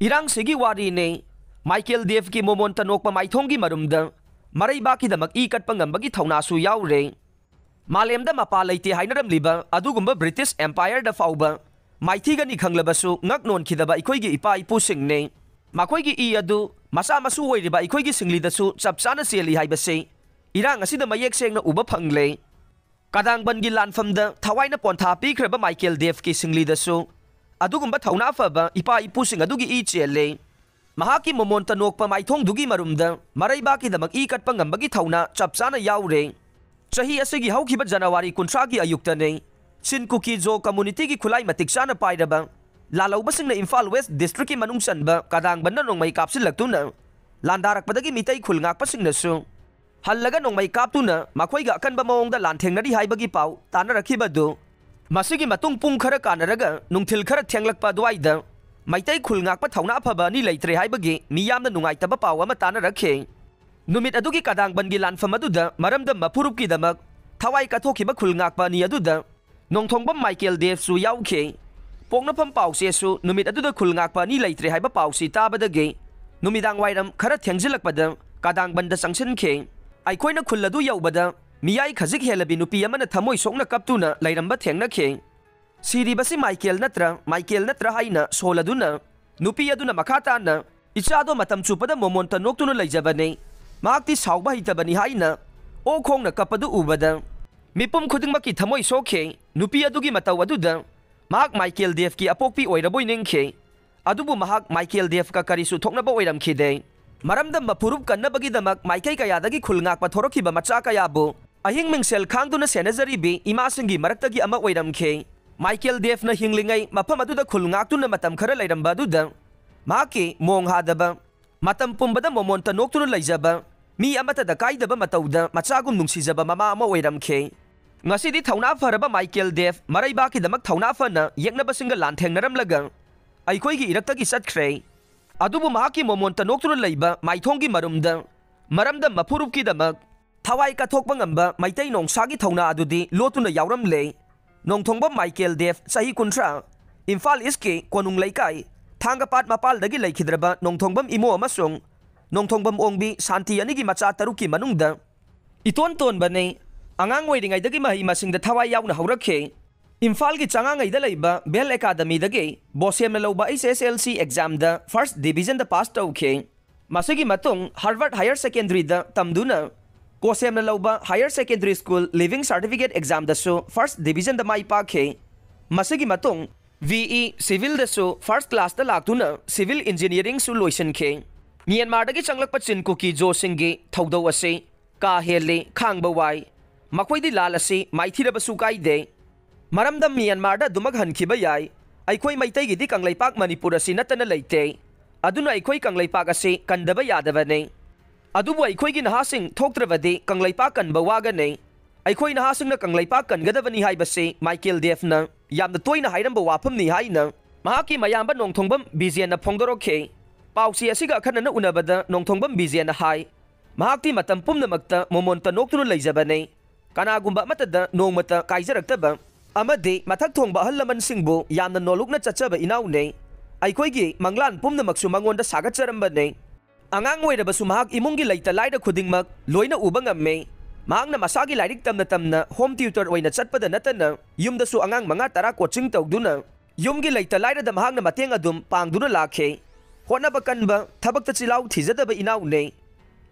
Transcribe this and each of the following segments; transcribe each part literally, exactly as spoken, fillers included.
ꯏꯔꯥꯡꯁꯤꯒꯤ ꯋꯥꯔꯤꯅꯦ꯫ ꯃꯥꯏꯀꯦꯜ ꯗꯦꯕꯀꯤ ꯃꯣꯃꯣꯟꯇ ꯅꯣꯛꯄ ꯃꯥꯏꯊꯣꯡꯒꯤ ꯃꯔꯨꯝꯗ ꯃꯔꯩꯕꯥꯛꯀꯤꯗꯃꯛ ꯏ ꯀꯠꯄ ꯉꯝꯕꯒꯤ ꯊꯧꯅꯥꯁꯨ ꯌꯥꯎꯔꯦ꯫ ꯃꯥꯂꯦꯝꯗ ꯃꯄꯥ ꯂꯩꯇꯦ ꯍꯥꯏꯅꯔꯝꯂꯤꯕ ꯑꯗꯨꯒꯨꯝꯕ ꯕ꯭ꯔꯤꯇꯤꯁ ꯑꯦꯝꯄꯥꯌꯔꯗ ꯐꯥꯎꯕ ꯃꯥꯏꯊꯤꯒꯅꯤ ꯈꯪꯂꯕꯁꯨ ꯉꯛ ꯅꯣꯟꯈꯤꯗꯕ ꯑꯩꯈꯣꯏꯒꯤ ꯏꯄꯥ ꯏꯄꯨꯁꯤꯡꯅꯦ꯫ ꯃꯈꯣꯏꯒꯤ ꯏ ꯑꯗꯨ ꯃꯆꯥ ꯃꯁꯨ ꯑꯣꯏꯔꯤꯕ ꯑꯩꯈꯣꯏꯒꯤ ꯁꯤꯡꯂꯤꯗꯁꯨ ꯆꯞ ꯆꯥꯅ ꯆꯦꯜꯂꯤ ꯍꯥꯏꯕꯁꯤ ꯏꯔꯥꯡ ꯑꯁꯤꯗ ꯃꯌꯦꯛ ꯁꯦꯡꯅ ꯎꯕ ꯐꯪꯂꯦ꯫ ꯀꯗꯥꯡꯕꯟꯒꯤ ꯂꯥꯟꯐꯝꯗ ꯊꯋꯥꯏꯅ ꯄꯣꯟꯊꯥ ꯄꯤꯈ꯭ꯔꯕ ꯃꯥꯏꯀꯦꯜ ꯗꯦꯕꯀꯤ ꯁꯤꯡꯂꯤꯗꯁꯨ ꯑꯗꯨꯒꯨꯝꯕ ꯊꯧꯅꯥ ꯐꯕ ꯏꯄꯥ ꯏꯄꯨꯁꯤꯡ ꯑꯗꯨꯒꯤ ꯏ ꯆꯦꯜꯂꯦ꯫ ꯃꯍꯥꯛꯀꯤ ꯃꯣꯃꯣꯟꯇ ꯅꯣꯛꯄ ꯃꯥꯏꯊꯣꯡꯗꯨꯒꯤ ꯃꯔꯨꯝꯗ ꯃꯔꯩꯕꯥꯛꯀꯤꯗꯃꯛ ꯏ ꯀꯠꯄ ꯉꯝꯕꯒꯤ ꯊꯧꯅꯥ ꯆꯞ ꯆꯥꯅ ꯌꯥꯎꯔꯦ꯫ ꯆꯍꯤ ꯑꯁꯤꯒꯤ ꯍꯧꯈꯤꯕ ꯖꯅꯋꯥꯔꯤ ꯀꯨꯟꯊ꯭ꯔꯥꯒꯤ ꯑꯌꯨꯛꯇꯅꯦ ꯁꯤꯟ ꯀꯨꯀꯤ ꯖꯣ ꯀꯝꯃꯨꯅꯤꯇꯤꯒꯤ ꯈꯨꯠꯂꯥꯏ ꯃꯇꯤꯛ ꯆꯥꯅ ꯄꯥꯏꯔꯕ ꯂꯥꯜꯍꯧꯕꯁꯤꯡꯅ ꯏꯝꯐꯥꯜ ꯋꯦꯁ ꯗꯤꯁꯇ꯭ꯔꯤꯛꯀꯤ ꯃꯅꯨꯡ ꯆꯟꯕ ꯀꯗꯥꯡꯕꯟꯗ ꯅꯣꯡꯃꯩ ꯀꯥꯞꯁꯤꯜꯂꯛꯇꯨꯅ ꯂꯥꯟꯗꯥꯔꯛꯄꯗꯒꯤ ꯃꯤꯇꯩ ꯈꯨꯜ ꯉꯥꯛꯄꯁꯤꯡꯅꯁꯨ ꯍꯜꯂꯒ ꯅꯣꯡꯃꯩ ꯀꯥꯞꯇꯨꯅ ꯃꯈꯣꯏꯒ ꯑꯀꯟꯕ ꯃꯑꯣꯡꯗ ꯂꯥꯟꯊꯦꯡꯅꯔꯤ ꯍꯥꯏꯕꯒꯤ ꯄꯥꯎ ꯇꯥꯅꯔꯛꯈꯤꯕꯗꯨ꯫ ꯃꯁꯤꯒꯤ ꯃꯇꯨꯡ ꯄꯨꯡ ꯈꯔ ꯀꯥꯟꯅꯔꯒ ꯅꯨꯡꯊꯤꯜ ꯈꯔ ꯊꯦꯡꯂꯛꯄ ꯑꯗꯨꯋꯥꯏꯗ ꯃꯩꯇꯩ ꯈꯨꯜ ꯉꯥꯛꯄ ꯊꯧꯅꯥ ꯐꯕ ꯑꯅꯤ ꯂꯩꯇ꯭ꯔꯦ ꯍꯥꯏꯕꯒꯤ ꯃꯤꯌꯥꯝꯅ ꯅꯨꯡꯉꯥꯏꯇꯕ ꯄꯥꯎ ꯑꯃ ꯇꯥꯅꯔꯛꯈꯤ꯫ ꯅꯨꯃꯤꯠ ꯑꯗꯨꯒꯤ ꯀꯗꯥꯡꯕꯟꯒꯤ ꯂꯥꯟꯐꯝ ꯑꯗꯨꯗ ꯃꯔꯝꯗꯝ ꯃꯐꯨꯔꯨꯞꯀꯤꯗꯃꯛ ꯊꯋꯥꯏ ꯀꯠꯊꯣꯛꯈꯤꯕ ꯈꯨꯜ ꯉꯥꯛꯄ ꯑꯅꯤ ꯑꯗꯨꯗ ꯅꯣꯡꯊꯣꯡꯕꯝ ꯃꯥꯏꯀꯦꯜ ꯗꯦꯕꯁꯨ ꯌꯥꯎꯈꯤ꯫ ꯄꯣꯛꯅꯐꯝ ꯄꯥꯎꯆꯦꯁꯨ ꯅꯨꯃꯤꯠ ꯑꯗꯨꯗ ꯈꯨꯜ ꯉꯥꯛꯄ ꯑꯅꯤ ꯂꯩꯇ꯭ꯔꯦ ꯍꯥꯏꯕ ꯄꯥꯎꯁꯤ ꯇꯥꯕꯗꯒꯤ ꯅꯨꯃꯤꯗꯥꯡ ꯋꯥꯏꯔꯝ ꯈꯔ ꯊꯦꯡꯖꯤꯜꯂꯛꯄꯗ ꯀꯗꯥꯡꯕꯟꯗ ꯆꯪꯁꯤꯟꯈꯤ꯫ ꯑꯩꯈꯣꯏꯅ ꯈꯨꯜ ꯑꯗꯨ ꯌꯧꯕꯗ ꯃꯤꯌꯥꯏ ꯈꯖꯤꯛ ꯍꯦꯜꯂꯕꯤ ꯅꯨꯄꯤ ꯑꯃꯅ ꯊꯃꯣꯏ ꯁꯣꯛꯅ ꯀꯞꯇꯨꯅ ꯂꯩꯔꯝꯕ ꯊꯦꯡꯅꯈꯤ꯫ "ꯁꯤꯔꯤꯕꯁꯤ ꯃꯥꯏꯀꯦꯜ ꯅꯠꯇ꯭ꯔꯥ, ꯃꯥꯏꯀꯦꯜ ꯅꯠꯇ꯭ꯔꯥ?" ꯍꯥꯏꯅ ꯁꯣꯜꯂꯗꯨꯅ ꯅꯨꯄꯤ ꯑꯗꯨꯅ ꯃꯈꯥ ꯇꯥꯅ, "ꯏꯆꯥꯗꯣ ꯃꯇꯝ ꯆꯨꯞꯄꯗ ꯃꯣꯃꯣꯟꯇ ꯅꯣꯛꯇꯨꯅ ꯂꯩꯖꯕꯅꯤ, ꯃꯍꯥꯛꯇꯤ ꯁꯥꯎꯕ ꯍꯩꯇꯕꯅꯤ" ꯍꯥꯏꯅ ꯑꯣꯛ ꯈꯣꯡꯅ ꯀꯞꯄꯗꯨ ꯎꯕꯗ ꯃꯤꯄꯨꯝ ꯈꯨꯗꯤꯡꯃꯛꯀꯤ ꯊꯃꯣꯏ ꯁꯣꯛꯈꯤ꯫ ꯅꯨꯄꯤ ꯑꯗꯨꯒꯤ ꯃꯇꯧ ꯑꯗꯨꯗ ꯃꯍꯥꯛ ꯃꯥꯏꯀꯦꯜ ꯗꯦꯕꯀꯤ ꯑꯄꯣꯛꯄꯤ ꯑꯣꯏꯔꯕꯣꯏ ꯅꯤꯡꯈꯤ꯫ ꯑꯗꯨꯕꯨ ꯃꯍꯥꯛ ꯃꯥꯏꯀꯦꯜ ꯗꯦꯕꯀ ꯀꯔꯤꯁꯨ ꯊꯣꯛꯅꯕ ꯑꯣꯏꯔꯝꯈꯤꯗꯦ꯫ ꯃꯔꯝꯗꯝ ꯃꯐꯨꯔꯨꯞ ꯀꯟꯅꯕꯒꯤꯗꯃꯛ ꯃꯥꯏꯀꯩ ꯀꯌꯥꯗꯒꯤ ꯈꯨꯜ ꯉꯥꯛꯄ ꯊꯣꯔꯛꯈꯤꯕ ꯃꯆꯥ ꯀꯌꯥꯕꯨ ꯑꯍꯤꯡ ꯃꯤꯡꯁꯦꯜ ꯈꯥꯡꯗꯨꯅ ꯁꯦꯟꯅꯖꯔꯤꯕꯤ ꯏꯃꯥꯁꯤꯡꯒꯤ ꯃꯔꯛꯇꯒꯤ ꯑꯃ ꯑꯣꯏꯔꯝꯈꯤ꯫ ꯃꯥꯏꯀꯦꯜ ꯗꯦꯕꯅ ꯍꯤꯡꯂꯤꯉꯩ ꯃꯐꯝ ꯑꯗꯨꯗ ꯈꯨꯜ ꯉꯥꯛꯇꯨꯅ ꯃꯇꯝ ꯈꯔ ꯂꯩꯔꯝꯕ ꯑꯗꯨꯗ ꯃꯍꯥꯛꯀꯤ ꯃꯣꯡ ꯍꯥꯗꯕ, ꯃꯇꯝ ꯄꯨꯝꯕꯗ ꯃꯣꯃꯣꯟꯇ ꯅꯣꯛꯇꯨꯅ ꯂꯩꯖꯕ, ꯃꯤ ꯑꯃꯠꯇꯗ ꯀꯥꯏꯗꯕ ꯃꯇꯧꯗ ꯃꯆꯥꯒꯨꯝ ꯅꯨꯡꯁꯤꯖꯕ ꯃꯃꯥ ꯑꯃ ꯑꯣꯏꯔꯝꯈꯤ꯫ ꯉꯁꯤꯗꯤ ꯊꯧꯅꯥ ꯐꯔꯕ ꯃꯥꯏꯀꯦꯜ ꯗꯦꯕ ꯃꯔꯩꯕꯥꯛꯀꯤꯗꯃꯛ ꯊꯧꯅꯥ ꯐꯅ ꯌꯦꯛꯅꯕꯁꯤꯡꯒ ꯂꯥꯟꯊꯦꯡꯅꯔꯝꯂꯒ ꯑꯩꯈꯣꯏꯒꯤ ꯏꯔꯛꯇꯒꯤ ꯆꯠꯈ꯭ꯔꯦ꯫ ꯑꯗꯨꯕꯨ ꯃꯍꯥꯛꯀꯤ ꯃꯣꯃꯣꯟꯇ ꯅꯣꯛꯇꯨꯅ ꯂꯩꯕ ꯃꯥꯏꯊꯣꯡꯒꯤ ꯃꯔꯨꯝꯗ ꯃꯔꯝꯗꯝ ꯃꯐꯨꯔꯨꯞꯀꯤꯗꯃꯛ ꯊꯋꯥꯏ ꯀꯠꯊꯣꯛꯄ ꯉꯝꯕ ꯃꯩꯇꯩ ꯅꯣꯡꯁꯥꯒꯤ ꯊꯧꯅꯥ ꯑꯗꯨꯗꯤ ꯂꯣꯠꯇꯨꯅ ꯌꯥꯎꯔꯝꯂꯦ꯫ ꯅꯣꯡꯊꯣꯡꯕꯝ ꯃꯥꯏꯀꯦꯜ ꯗꯦꯕ, ꯆꯍꯤ ꯀꯨꯟꯊ꯭ꯔꯥ, ꯏꯝꯐꯥꯜ ꯏꯁꯀꯤ ꯀꯣꯅꯨꯡ ꯂꯩꯀꯥꯏ, ꯊꯥꯡꯒꯄꯥꯠ ꯃꯄꯥꯜꯗꯒꯤ ꯂꯩꯈꯤꯗ꯭ꯔꯕ ꯅꯣꯡꯊꯣꯡꯕꯝ ꯏꯃꯣ ꯑꯃꯁꯨꯡ ꯅꯣꯡꯊꯣꯡꯕꯝ ꯑꯣꯡꯕꯤ ꯁꯥꯟꯇꯤ ꯑꯅꯤꯒꯤ ꯃꯆꯥ ꯇꯔꯨꯛꯀꯤ ꯃꯅꯨꯡꯗ ꯏꯇꯣꯟ ꯇꯣꯟꯕꯅꯤ꯫ ꯑꯉꯥꯡ ꯑꯣꯏꯔꯤꯉꯩꯗꯒꯤ ꯃꯍꯩ ꯃꯁꯤꯡꯗ ꯊꯋꯥꯏ ꯌꯥꯎꯅ ꯍꯧꯔꯛꯈꯤ꯫ ꯏꯝꯐꯥꯜꯒꯤ ꯆꯉꯥꯉꯩꯗ ꯂꯩꯕ ꯕꯦꯜ ꯑꯦꯀꯥꯗꯃꯤꯗꯒꯤ ꯕꯣꯁꯦꯝꯅ ꯂꯧꯕ H S L C examꯗ first divisionꯗ pass ꯇꯧꯈꯤ꯫ ꯃꯁꯤꯒꯤ ꯃꯇꯨꯡ Harvard Higher Secondaryꯗ ꯇꯝꯗꯨꯅ ꯀꯣꯁꯦꯝꯅ ꯂꯧꯕ Higher Secondary School Leaving Certificate examꯗꯁꯨ first divisionꯗ ꯃꯥꯏ ꯄꯥꯛꯈꯤ꯫ ꯃꯁꯤꯒꯤ ꯃꯇꯨꯡ V E Civilꯗꯁꯨ first classꯇ ꯂꯥꯛꯇꯨꯅ civil engineeringꯁꯨ ꯂꯣꯏꯁꯤꯟꯈꯤ꯫ ꯃ꯭ꯌꯥꯟꯃꯥꯔꯗꯒꯤ ꯆꯪꯂꯛꯄ ꯆꯤꯟ ꯀꯨꯀꯤ ꯖꯣꯁꯤꯡꯒꯤ ꯊꯧꯗꯧ ꯑꯁꯤ ꯀꯥ ꯍꯦꯜꯂꯤ, ꯈꯥꯡꯕ ꯋꯥꯏ꯫ ꯃꯈꯣꯏꯗꯤ ꯂꯥꯜ ꯑꯁꯤ ꯃꯥꯏꯊꯤꯔꯕꯁꯨ ꯀꯥꯏꯗꯦ꯫ ꯃꯔꯝꯗꯝ ꯃ꯭ꯌꯥꯟꯃꯥꯔꯗ ꯑꯗꯨꯃꯛ ꯍꯟꯈꯤꯕ ꯌꯥꯏ꯫ ꯑꯩꯈꯣꯏ ꯃꯩꯇꯩꯒꯤꯗꯤ ꯀꯪꯂꯩꯄꯥꯛ ꯃꯅꯤꯄꯨꯔ ꯑꯁꯤ ꯅꯠꯇꯅ ꯂꯩꯇꯦ꯫ ꯑꯗꯨꯅ ꯑꯩꯈꯣꯏ ꯀꯪꯂꯩꯄꯥꯛ ꯑꯁꯤ ꯀꯟꯗꯕ ꯌꯥꯗꯕꯅꯤ꯫ ꯑꯗꯨꯕꯨ ꯑꯩꯈꯣꯏꯒꯤ ꯅꯍꯥꯁꯤꯡ ꯊꯣꯛꯇ꯭ꯔꯕꯗꯤ ꯀꯪꯂꯩꯄꯥꯛ ꯀꯟꯕ ꯋꯥꯒꯅꯤ꯫ ꯑꯩꯈꯣꯏ ꯅꯍꯥꯁꯤꯡꯅ ꯀꯪꯂꯩꯄꯥꯛ ꯀꯟꯒꯗꯕꯅꯤ ꯍꯥꯏꯕꯁꯤ ꯃꯥꯏꯀꯦꯜ ꯗꯦꯐꯅ ꯌꯥꯝꯅ ꯇꯣꯏꯅ ꯍꯥꯏꯔꯝꯕ ꯋꯥꯐꯝꯅꯤ ꯍꯥꯏꯅ ꯃꯍꯥꯛꯀꯤ ꯃꯌꯥꯝꯕ ꯅꯣꯡꯊꯣꯡꯕꯝ ꯕꯤꯖꯦꯟꯅ ꯐꯣꯡꯗꯣꯔꯛꯈꯤ꯫ ꯄꯥꯎꯆꯦ ꯑꯁꯤꯒ ꯑꯈꯟꯅꯅ ꯎꯅꯕꯗ ꯅꯣꯡꯊꯣꯡꯕꯝ ꯕꯤꯖꯦꯟꯅ ꯍꯥꯏ, ꯃꯍꯥꯛꯇꯤ ꯃꯇꯝ ꯄꯨꯝꯅꯃꯛꯇ ꯃꯣꯃꯣꯟꯇ ꯅꯣꯛꯇꯨꯅ ꯂꯩꯖꯕꯅꯤ꯫ ꯀꯅꯥꯒꯨꯝꯕ ꯑꯃꯠꯇꯗ ꯅꯣꯡꯃꯇ ꯀꯥꯏꯖꯔꯛꯇꯕ ꯑꯃꯗꯤ ꯃꯊꯛ ꯊꯣꯡꯕ ꯑꯍꯜ ꯂꯃꯟꯁꯤꯡꯕꯨ ꯌꯥꯝꯅ ꯅꯣꯂꯨꯛꯅ ꯆꯠꯆꯕ ꯏꯅꯥꯎꯅꯤ꯫ ꯑꯩꯈꯣꯏꯒꯤ ꯃꯪꯂꯥꯟ ꯄꯨꯝꯅꯃꯛꯁꯨ ꯃꯉꯣꯟꯗ ꯁꯥꯒꯠꯆꯔꯝꯕꯅꯤ꯫ ꯑꯉꯥꯡ ꯑꯣꯏꯔꯕꯁꯨ ꯃꯍꯥꯛ ꯏꯃꯨꯡꯒꯤ ꯂꯩꯇ ꯂꯥꯏꯔ ꯈꯨꯗꯤꯡꯃꯛ ꯂꯣꯏꯅ ꯎꯕ ꯉꯝꯃꯤ꯫ ꯃꯍꯥꯛꯅ ꯃꯁꯥꯒꯤ ꯂꯥꯏꯔꯤꯛ ꯇꯝꯅ ꯇꯝꯅ home tutor ꯑꯣꯏꯅ ꯆꯠꯄꯗ ꯅꯠꯇꯅ ꯌꯨꯝꯗꯁꯨ ꯑꯉꯥꯡ ꯃꯉꯥ ꯇꯔꯥ coaching ꯇꯧꯗꯨꯅ ꯌꯨꯝꯒꯤ ꯂꯩꯇ ꯂꯥꯏꯔꯗ ꯃꯍꯥꯛꯅ ꯃꯇꯦꯡ ꯑꯗꯨꯝ ꯄꯥꯡꯗꯨꯅ ꯂꯥꯛꯈꯤ꯫ ꯍꯣꯠꯅꯕ ꯀꯟꯕ, ꯊꯕꯛꯇ ꯆꯤꯜꯍꯥꯎ ꯊꯤꯖꯗꯕ ꯏꯅꯥꯎꯅꯤ꯫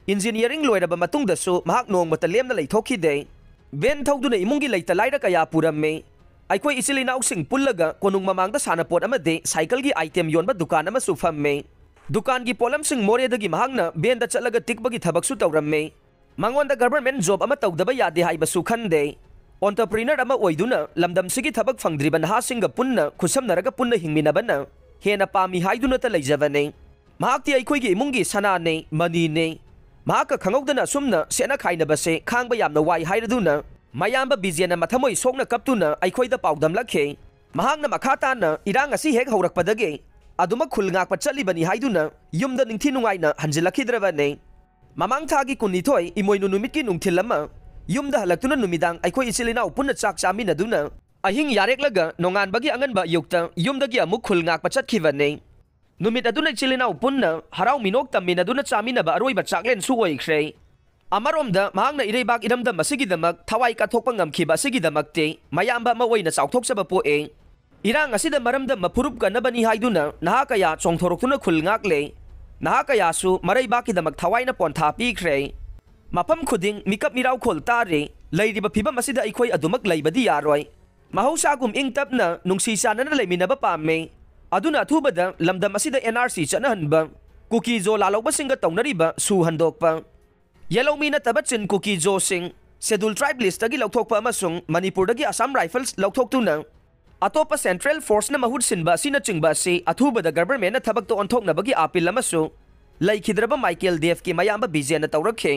Engineering ꯂꯣꯏꯔꯕ ꯃꯇꯨꯡꯗꯁꯨ ꯃꯍꯥꯛ ꯅꯣꯡꯃꯇ ꯂꯦꯝꯅ ꯂꯩꯊꯣꯛꯈꯤꯗꯦ꯫ Van ꯊꯧꯗꯨꯅ ꯏꯃꯨꯡꯒꯤ ꯂꯩꯇ ꯂꯥꯏꯔ ꯀꯌꯥ ꯄꯨꯔꯝꯃꯤ꯫ ꯑꯩꯈꯣꯏ ꯏꯆꯤꯜ ꯏꯅꯥꯎꯁꯤꯡ ꯄꯨꯜꯂꯒ ꯀꯣꯅꯨꯡ ꯃꯃꯥꯡꯗ ꯁꯥꯟꯅꯄꯣꯠ ꯑꯃꯗꯤ ꯁꯥꯏꯀꯜꯒꯤ item ꯌꯣꯟꯕ ꯗꯨꯀꯥꯟ ꯑꯃꯁꯨ ꯐꯝꯃꯤ꯫ ꯗꯨꯀꯥꯟꯒꯤ ꯄꯣꯠꯂꯝꯁꯤꯡ ꯃꯣꯔꯦꯗꯒꯤ ꯃꯍꯥꯛꯅ vanꯗ ꯆꯠꯂꯒ ꯇꯤꯛꯄꯒꯤ ꯊꯕꯛꯁꯨ ꯇꯧꯔꯝꯃꯤ꯫ ꯃꯉꯣꯟꯗ government job ꯑꯃ ꯇꯧꯗꯕ ꯌꯥꯗꯦ ꯍꯥꯏꯕꯁꯨ ꯈꯟꯗꯦ꯫ Entrepreneur ꯑꯃ ꯑꯣꯏꯗꯨꯅ ꯂꯝꯗꯝꯁꯤꯒꯤ ꯊꯕꯛ ꯐꯪꯗ꯭ꯔꯤꯕ ꯅꯍꯥꯁꯤꯡꯒ ꯄꯨꯟꯅ ꯈꯨꯠꯁꯝꯅꯔꯒ ꯄꯨꯟꯅ ꯍꯤꯡꯃꯤꯟꯅꯕꯅ ꯍꯦꯟꯅ ꯄꯥꯝꯃꯤ ꯍꯥꯏꯗꯨꯅꯇ ꯂꯩꯖꯕꯅꯤ꯫ ꯃꯍꯥꯛꯇꯤ ꯑꯩꯈꯣꯏꯒꯤ ꯏꯃꯨꯡꯒꯤ ꯁꯅꯥꯅꯤ, ꯃꯅꯤꯅꯤ꯫ ꯃꯍꯥꯛꯀ ꯈꯪꯍꯧꯗꯅ ꯑꯁꯨꯝꯅ ꯁꯦꯠꯅ ꯈꯥꯏꯅꯕꯁꯦ ꯈꯥꯡꯕ ꯌꯥꯝꯅ ꯋꯥꯏ ꯍꯥꯏꯔꯗꯨꯅ ꯃꯌꯥꯝꯕ ꯕꯤꯖꯦꯟꯅ ꯃꯊꯃꯣꯏ ꯁꯣꯛꯅ ꯀꯞꯇꯨꯅ ꯑꯩꯈꯣꯏꯗ ꯄꯥꯎꯗꯝꯂꯛꯈꯤ꯫ ꯃꯍꯥꯛꯅ ꯃꯈꯥ ꯇꯥꯅ ꯏꯔꯥꯡ ꯑꯁꯤ ꯍꯦꯛ ꯍꯧꯔꯛꯄꯗꯒꯤ ꯑꯗꯨꯃꯛ ꯈꯨꯜ ꯉꯥꯛꯄ ꯆꯠꯂꯤꯕꯅꯤ ꯍꯥꯏꯗꯨꯅ ꯌꯨꯝꯗ ꯅꯤꯡꯊꯤ ꯅꯨꯡꯉꯥꯏꯅ ꯍꯟꯖꯤꯜꯂꯛꯈꯤꯗ꯭ꯔꯕꯅꯤ꯫ ꯃꯃꯥꯡ ꯊꯥꯒꯤ ꯀꯨꯟꯅꯤꯊꯣꯏ ꯏꯃꯣꯏꯅꯨ ꯅꯨꯃꯤꯠꯀꯤ ꯅꯨꯡꯊꯤꯜ ꯑꯃ ꯌꯨꯝꯗ ꯍꯜꯂꯛꯇꯨꯅ ꯅꯨꯃꯤꯗꯥꯡ ꯑꯩꯈꯣꯏ ꯏꯆꯤꯜ ꯏꯅꯥꯎ ꯄꯨꯟꯅ ꯆꯥꯛ ꯆꯥꯃꯤꯟꯅꯗꯨꯅ ꯑꯍꯤꯡ ꯌꯥꯔꯦꯛꯂꯒ ꯅꯣꯡꯉꯥꯟꯕꯒꯤ ꯑꯉꯟꯕ ꯑꯌꯨꯛꯇ ꯌꯨꯝꯗꯒꯤ ꯑꯃꯨꯛ ꯈꯨꯜ ꯉꯥꯛꯄ ꯆꯠꯈꯤꯕꯅꯤ꯫ ꯅꯨꯃꯤꯠ ꯑꯗꯨꯅ ꯏꯆꯤꯜ ꯏꯅꯥꯎ ꯄꯨꯟꯅ ꯍꯔꯥꯎ ꯃꯤꯅꯣꯛ ꯇꯝꯃꯤꯟꯅꯗꯨꯅ ꯆꯥꯃꯤꯟꯅꯕ ꯑꯔꯣꯏꯕ ꯆꯥꯛꯂꯦꯟꯁꯨ ꯑꯣꯏꯈ꯭ꯔꯦ꯫ ꯑꯃꯔꯣꯝꯗ ꯃꯍꯥꯛꯅ ꯏꯔꯩꯕꯥꯛ ꯏꯔꯝꯗꯝ ꯑꯁꯤꯒꯤꯗꯃꯛ ꯊꯋꯥꯏ ꯀꯠꯊꯣꯛꯄ ꯉꯝꯈꯤꯕ ꯑꯁꯤꯒꯤꯗꯃꯛꯇꯤ ꯃꯌꯥꯝꯕ ꯑꯃ ꯑꯣꯏꯅ ꯆꯥꯎꯊꯣꯛꯆꯕ ꯄꯣꯛꯑꯦ꯫ ꯏꯔꯥꯡ ꯑꯁꯤꯗ ꯃꯔꯝꯗꯝ ꯃꯐꯨꯔꯨꯞ ꯀꯟꯅꯕꯅꯤ ꯍꯥꯏꯗꯨꯅ ꯅꯍꯥ ꯀꯌꯥ ꯆꯣꯡꯊꯣꯔꯛꯇꯨꯅ ꯈꯨꯜ ꯉꯥꯛꯂꯦ꯫ ꯅꯍꯥ ꯀꯌꯥꯁꯨ ꯃꯔꯩꯕꯥꯛꯀꯤꯗꯃꯛ ꯊꯋꯥꯏꯅ ꯄꯣꯟꯊꯥ ꯄꯤꯈ꯭ꯔꯦ꯫ ꯃꯐꯝ ꯈꯨꯗꯤꯡ ꯃꯤꯀꯞ ꯃꯤꯔꯥꯎꯈꯣꯜ ꯇꯥꯔꯦ꯫ ꯂꯩꯔꯤꯕ ꯐꯤꯕꯝ ꯑꯁꯤꯗ ꯑꯩꯈꯣꯏ ꯑꯗꯨꯃꯛ ꯂꯩꯕꯗꯤ ꯌꯥꯔꯣꯏ꯫ ꯃꯍꯧꯁꯥꯒꯨꯝ ꯏꯪ ꯇꯞꯅ ꯅꯨꯡꯁꯤ ꯆꯥꯟꯅꯅ ꯂꯩꯃꯤꯟꯅꯕ ꯄꯥꯝꯃꯦ꯫ ꯑꯗꯨꯅ ꯑꯊꯨꯕꯗ ꯂꯝꯗꯝ ꯑꯁꯤꯗ ꯑꯦꯟ ꯑꯥꯔ ꯁꯤ ꯆꯠꯅꯍꯟꯕ, ꯀꯨꯀꯤ ꯖꯣ ꯂꯥꯂꯧꯕꯁꯤꯡꯒ ꯇꯧꯅꯔꯤꯕ ꯁꯨ ꯍꯟꯗꯣꯛꯄ, ꯌꯦꯜꯍꯧꯃꯤ ꯅꯠꯇꯕ ꯆꯤꯟ ꯀꯨꯀꯤ ꯖꯣꯁꯤꯡ ꯁꯦꯗꯨꯜ ꯇ꯭ꯔꯥꯏꯕ ꯂꯤꯁꯇꯒꯤ ꯂꯧꯊꯣꯛꯄ ꯑꯃꯁꯨꯡ ꯃꯅꯤꯄꯨꯔꯗꯒꯤ ꯑꯁꯥꯝ ꯔꯥꯏꯐꯜꯁ ꯂꯧꯊꯣꯛꯇꯨꯅ ꯑꯇꯣꯞꯄ ꯁꯦꯟꯇ꯭ꯔꯦꯜ ꯐꯣꯔꯁꯅ ꯃꯍꯨꯠ ꯁꯤꯟꯕ ꯑꯁꯤꯅꯆꯤꯡꯕ ꯑꯁꯤ ꯑꯊꯨꯕꯗ ꯒꯚꯔꯟꯃꯦꯟꯠꯅ ꯊꯕꯛꯇ ꯑꯣꯟꯊꯣꯛꯅꯕꯒꯤ ꯑꯥꯄꯤꯜ ꯑꯃꯁꯨ ꯂꯩꯈꯤꯗ꯭ꯔꯕ ꯃꯥꯏꯀꯦꯜ ꯗꯦꯕꯀꯤ ꯃꯌꯥꯝꯕ ꯕꯤꯖꯦꯅ ꯇꯧꯔꯛꯈꯤ꯫